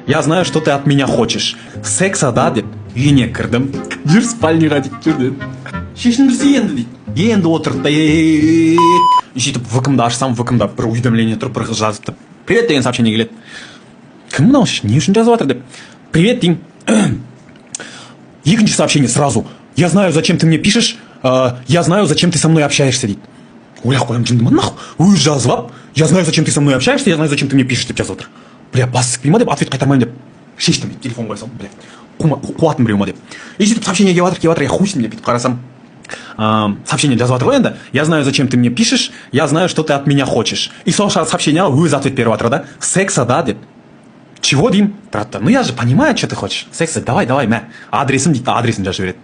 «Я знаю, что ты от меня хочешь. Секса, да?» — деп. Үйіне кірдім. «Жүр спальныйға», — дейді. «Жүр», — дедім. «Шешіндірсе енді», — дейді. Енді отырды да, и сөйтіп ВК-мды ашсам, ВК-мда бір уведомление тұр, бір қыз жазыпты. «Привет» деген сообщение келеді. Кім мынау, не үшін жазып жатыр деп, «Привет» деймін. Екінші сообщение сразу: «Я знаю, зачем ты мне пишешь, я знаю, зачем ты со мной общаешься», — дейді. Ойлап қоямын, жынды ма нахуй? Өзі жазып алып, «Я знаю, зачем ты со мной общаешься, я знаю, зачем ты мне пишешь» деп жазып отыр. Бля, бас сікпей ма деп, ответ қайтармаймын деп шештім. Телефон қоя салдым, бля, қуатын біреу ма деп. И сөйтіп сообщение келіп жатыр, келіп жатыр. Я, хуй с ним деп, бүйтіп қарасам, сообщение жазып жатыр ғой енді: «Я знаю, зачем ты мне пишешь, я знаю, что ты от меня хочешь». И сол сообщениеға өзі ответ беріп жатыр да: «Секса, да?» — деп. «Чего?» — деймін. Тұрады да: «Ну я же понимаю, что ты хочешь секса, давай, давай, мә адресім», — дейді да, адресін жазып жібереді.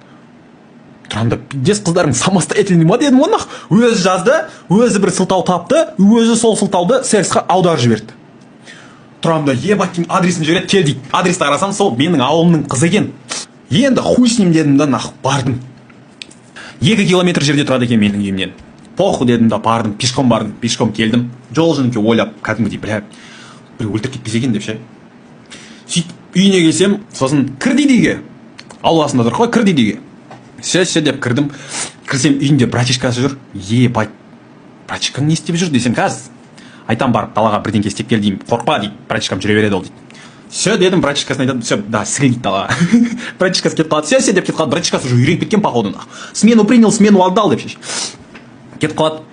Тұрамын да, пиздец, қыздарың самостоятельный ма дедім ғой нахуй. Өзі жазды, өзі бір сылтау тапты, өзі сол сылтауды сексқа аударып жіберді. Тұрамын да, ебать деймін. Адресін жібереді, «Кел» дейді. Адресті қарасам, сол менің ауылымның қызы екен. Енді хуй с ним дедім да нахуй, бардым. 2 километр жерде тұрады екен менің үйімнен. Похуй дедім да, бардым, пешком бардым, пешком келдім. Жол жөнекей ойлап, кәдімгідей, бля, біреу өлтіріп кетпесе екен деп ше. Сөйтіп үйіне келсем, сосын «Кір» дейді үйге. Ауласында тұр ғой. «Кір» дейді үйге. Все, все деп кірдім. Кірсем, үйінде братишкасы жүр. Ебать, «Братишкаң не істеп жүр?» — десем, «Қазір айтам, барып далаға бірдеңке істеп кел», — деймін. «Қорықпа», — дейді, «братишкам жүре береді ол», — дейді. Все дедім, братишкасына айтады: «Все, да, сігіл», — дейді далаға. Братишкасы кетіп қалады. Все, все деп кетіп қалады. Братишкасы уже үйреніп кеткен походу, смену принял, смену отдал деп ше. Кетіп қалады.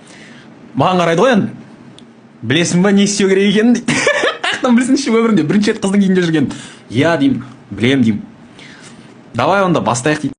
Маған қарайды ғой енді: «Білесің ба не істеу керек екенін?» — дейді. Қаяқтан білсінші, өмірінде бірінші рет қыздың үйінде жүрген. «Иә», — деймін, «Білемін», — деймін. «Давай онда, бастайық», — дейді.